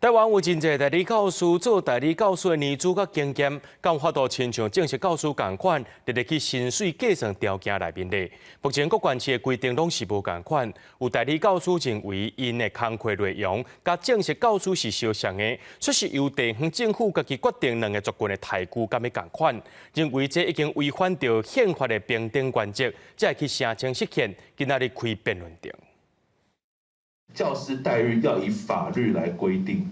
台灣有真濟代理教師做代理教師的年資佮經驗，敢有法度親像正式教師仝款，列入去薪水計算條件內面咧？目前各縣市的規定攏是無仝款，有代理教師認為𪜶的工課內容佮正式教師是相像的，卻是由地方政府家己決定兩个族群的待遇敢欲仝款，認為這已經違反著憲法的平等原則，才會去聲請釋憲，今仔日開辯論庭。教師待遇要以法律來規定，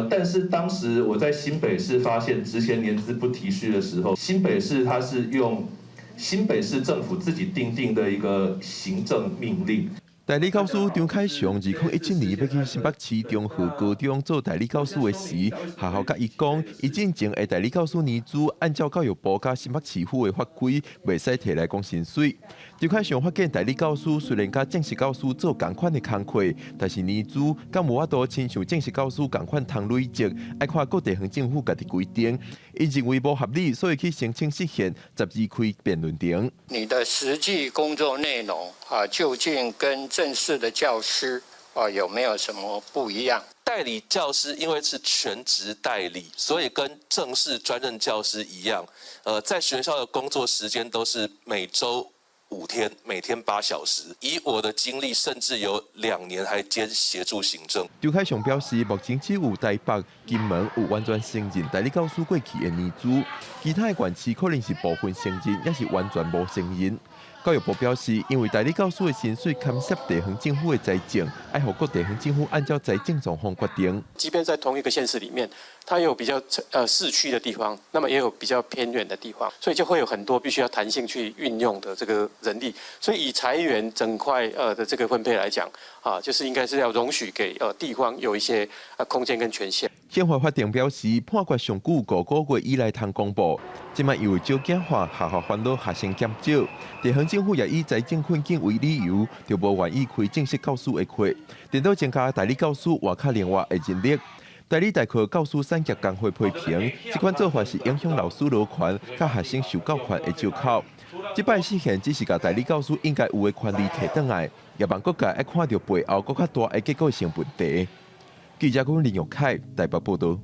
但是當時我在新北市發現職銜年資不提序的時候，新北市它是用新北市政府自己訂定的一個行政命令。代理教師張凱雄2017年欲去新北市中和高中做代理教師的時，學校佮伊講，伊進前的代理教師年資按照教育部佮新北市府的法規，袂使提來講薪水。張凱雄發現代理教師雖然佮正式教師做仝款的工課，但是年資敢無法度親像正式教師仝款通累積，愛看各地方政府家己規定。伊認為無合理，所以去申請釋憲，12開辯論庭。你的實際工作內容啊，究竟跟正式的教師啊有沒有什麼不一樣？代理教師因為是全職代理，所以跟正式專任教師一樣，在學校的工作時間都是每週5天，每天8小時。以我的經歷，甚至有2年還兼協助行政。張凱雄表示，目前只有台北、金門有完全承認代理教師過去的年資，其他的縣市可能是部分承認，抑是完全無承認。教育部表示，因為代理教師的薪水牽涉地方政府的財政，愛予各地方政府按照財政狀況決定。即便在同一個縣市裡面，它有比較市區的地方，那麼也有比較偏遠的地方，所以就會有很多必須要彈性去運用的這個人力。所以以財源整塊的這個分配來講，啊，就是應該是要容許給地方有一些空間跟權限。憲法法庭表示，判決上久5個月以內通公布。這擺因為少子化，學校煩惱學生減少，地方政府也以財政困境為理由，就無願意開正式教師的課，顛倒增加代理教師外口另外的人力。代理代課教師產業工會批評，這款做法是影響老師勞權、佮學生受教權的藉口。這擺釋憲只是共代理教師應該有的權利提轉來，也望各界愛看著背後閣較大的結構性問題。記者林玉凱台北報道。